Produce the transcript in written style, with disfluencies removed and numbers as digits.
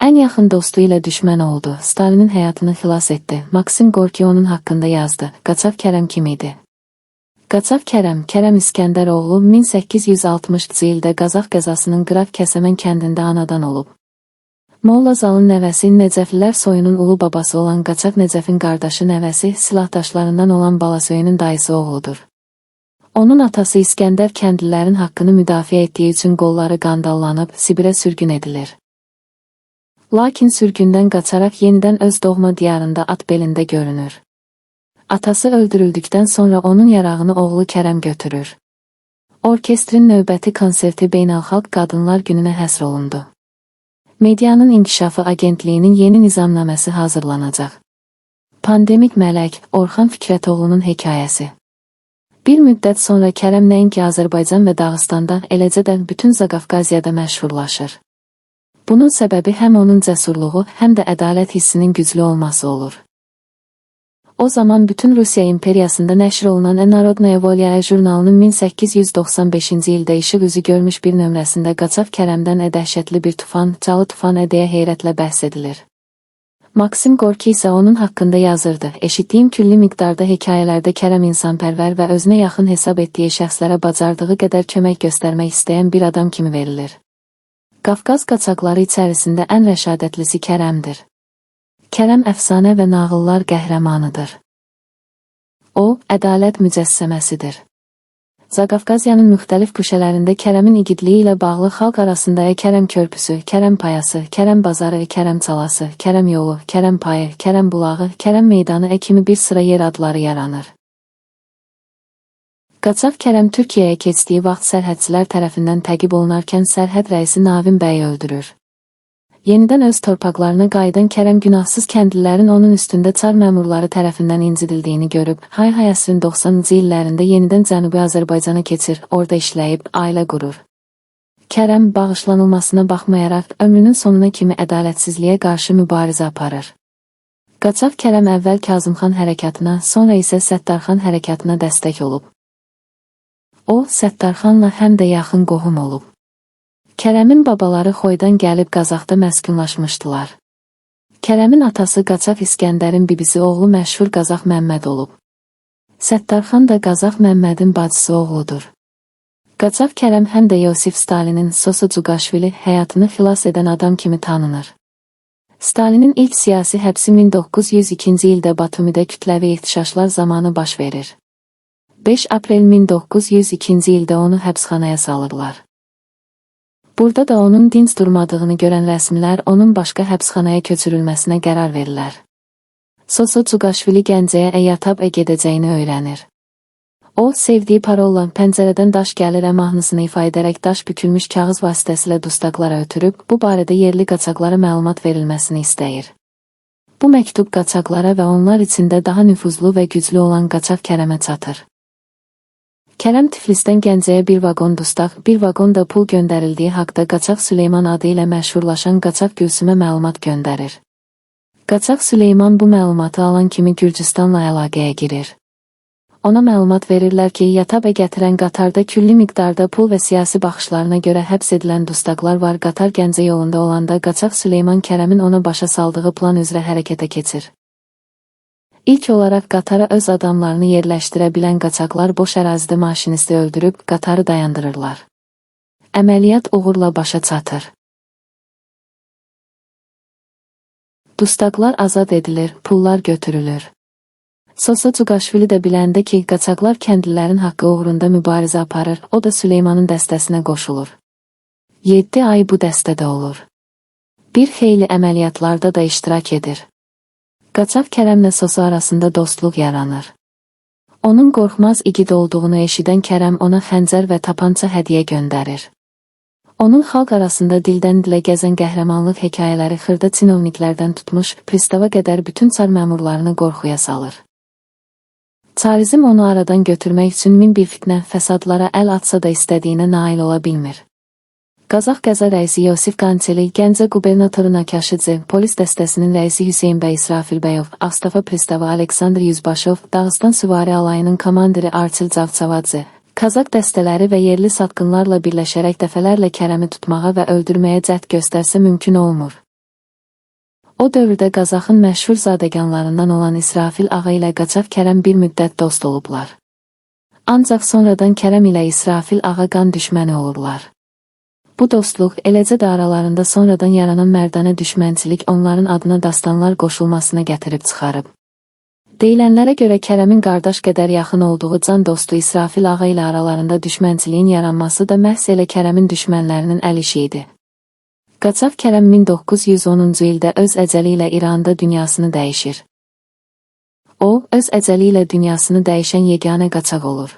Ən yaxın dostu ilə düşmən oldu. Stalinin həyatını xilas etdi. Maksim Gorki onun haqqında yazdı. Qaçaq Kərəm kim idi? Qaçaq Kərəm, Kərəm İskəndəroğlu 1860-cı ildə Qazax qəzasının Qraf Kəsəmən kəndində anadan olub. Molla Zalın nəvəsi, Nəcəflilər soyunun ulu babası olan Qaçaq Nəcəfin qardaşı nəvəsi, silahdaşlarından olan Balasöyünün dayısı oğludur. Onun atası İskəndər kəndlilərin haqqını müdafiə etdiyi üçün qolları qandallanıb Sibirə sürgün edilir. Lakin sürgündən qaçaraq yenidən öz doğma diyarında at belində görünür. Atası öldürüldükdən sonra onun yarağını oğlu Kərəm götürür. Orkestrin növbəti konserti Beynəlxalq Qadınlar Gününə həsr olundu. Medianın İnkişafı Agentliyinin yeni nizamnaməsi hazırlanacaq. Pandemik Mələk, Orxan Fikrətoğlunun hekayəsi. Bir müddət sonra Kərəm nəinki Azərbaycan və Dağıstanda, eləcə də bütün Zaqafqaziyada məşhurlaşır. Bunun səbəbi həm onun cəsurluğu, həm də ədalət hissinin güclü olması olur. O zaman bütün Rusiya imperiyasında nəşr olunan Narodnaya Volya jurnalının 1895-ci ildə işıq üzü görmüş bir nömrəsində Qaçaq Kərəmdən dəhşətli bir tufan, Çalı tufan deyə heyrətlə bəhs edilir. Maksim Gorki isə onun haqqında yazırdı. Eşitdiyim külli miqdarda hekayələrdə Kərəm insanpərvər və özünə yaxın hesab etdiyi şəxslərə bacardığı qədər kömək göstərmək istəyən bir adam kimi verilir. Qafqaz qaçaqları içərisində ən rəşadətlisi Kərəmdir. Kərəm əfsanə və nağıllar qəhrəmanıdır. O, ədalət mücəssəməsidir. Zaqafqaziyanın müxtəlif guşələrində Kərəmin igidliyi ilə bağlı xalq arasında Kərəm körpüsü, Kərəm payası, Kərəm bazarı, Kərəm çalası, Kərəm yolu, Kərəm payı, Kərəm bulağı, Kərəm meydanı kimi bir sıra yer adları yaranır. Qaçaq Kərəm Türkiyəyə keçdiyi vaxt sərhədçilər tərəfindən təqib olunarkən sərhəd rəisi Navin bəyi öldürür. Yenidən öz torpaqlarına qayıdan Kərəm günahsız kəndlilərin onun üstündə çar məmurları tərəfindən incidildiyini görüb, hay-hay əsrin 90-cı illərində yenidən Cənubi Azərbaycana keçir, orada işləyib, ailə qurur. Kərəm, bağışlanılmasına baxmayaraq, ömrünün sonuna kimi ədalətsizliyə qarşı mübarizə aparır. Qaçaq Kərəm əvvəl Kazımxan hərəkatına, sonra isə Səttarxan hərəkatına dəstək olub. O, Səttarxanla həm də yaxın qohum olub. Kərəmin babaları Xoydan gəlib Qazaxda məskunlaşmışdılar. Kərəmin atası Qaçaq İskəndərin bibisi oğlu məşhur Qazax Məmməd olub. Səttarxan da Qazax Məmmədin bacısı oğludur. Qaçaq Kərəm həm də Yosif Stalinin Soso Cuqaşvili həyatını xilas edən adam kimi tanınır. Stalinin ilk siyasi həbsi 1902-ci ildə Batumidə kütləvi ehtişaşlar zamanı baş verir. 5 aprel 1902-ci ildə onu həbsxanaya salırlar. Burada da onun dinc durmadığını görən rəsmilər onun başqa həbsxanaya köçürülməsinə qərar verirlər. Soso Cuqaşvili Gəncəyə əyatab gedəcəyini öyrənir. O, sevdiyi parolla pəncərədən daş gəlir mahnısını ifa edərək daş bükülmüş kağız vasitəsilə dustaqlara ötürüb, bu barədə yerli qaçaqlara məlumat verilməsini istəyir. Bu məktub qaçaqlara və onlar içində daha nüfuzlu və güclü olan qaçaq Kərəmə çatır. Kərəm Tiflisdən Gəncəyə bir vaqon dustaq, bir vaqon da pul göndərildiyi haqda Qaçaq Süleyman adı ilə məşhurlaşan Qaçaq Gülsümə məlumat göndərir. Qaçaq Süleyman bu məlumatı alan kimi Gürcüstanla əlaqəyə girir. Ona məlumat verirlər ki, Yatabə gətirən qatarda külli miqdarda pul və siyasi baxışlarına görə həbs edilən dustaqlar var. Qatar Gəncə yolunda olanda Qaçaq Süleyman Kərəmin ona başa saldığı plan üzrə hərəkətə keçir. İlk olaraq qatara öz adamlarını yerləşdirə bilən qaçaqlar boş ərazidə maşinisti öldürüb qatarı dayandırırlar. Əməliyyat uğurla başa çatır. Dustaqlar azad edilir, pullar götürülür. Soso Cuqaşvili də biləndə ki, qaçaqlar kəndlilərin haqqı uğrunda mübarizə aparır, o da Süleymanın dəstəsinə qoşulur. 7 ay bu dəstədə olur. Bir xeyli əməliyyatlarda da iştirak edir. Qaçaq Kərəmlə Soso arasında dostluq yaranır. Onun qorxmaz igid olduğunu eşidən Kərəm ona xəncər və tapança hədiyyə göndərir. Onun xalq arasında dildən dilə gəzən qəhrəmanlıq hekayələri xırda çinovniklərdən tutmuş, pristava qədər bütün çar məmurlarını qorxuya salır. Çarizm onu aradan götürmək üçün min bir fitnə, fəsadlara əl atsa da istədiyinə nail ola bilmir. Qazax qəza rəisi Yosif Qançeli, Gəncə qubernatoru Nakaşidze, polis dəstəsinin rəisi Hüseyn bəy İsrafilbəyov, Ağstafa pristavı Aleksandr Yüzbaşov, Dağıstan süvari alayının komandiri Arçil Cavçavadze, Kazak dəstələri və yerli satqınlarla birləşərək dəfələrlə Kərəmi tutmağa və öldürməyə cəhd göstərsə mümkün olmur. O dövrdə Qazaxın məşhur zadəganlarından olan İsrafil ağa ilə Qaçaq Kərəm bir müddət dost olublar. Ancaq sonradan Kərəm ilə İsrafil ağa qan düşməni olurlar. Bu dostluq, eləcə də aralarında sonradan yaranan mərdanə düşmənçilik onların adına dastanlar qoşulmasına gətirib çıxarıb. Deyilənlərə görə Kərəmin qardaş qədər yaxın olduğu can dostu İsrafil ağa ilə aralarında düşmənçiliyin yaranması da məhz elə Kərəmin düşmənlərinin əl işi idi. Qaçaq Kərəm 1910-cu ildə öz əcəli ilə İranda dünyasını dəyişir. O, öz əcəli ilə dünyasını dəyişən yeganə qaçaq olur.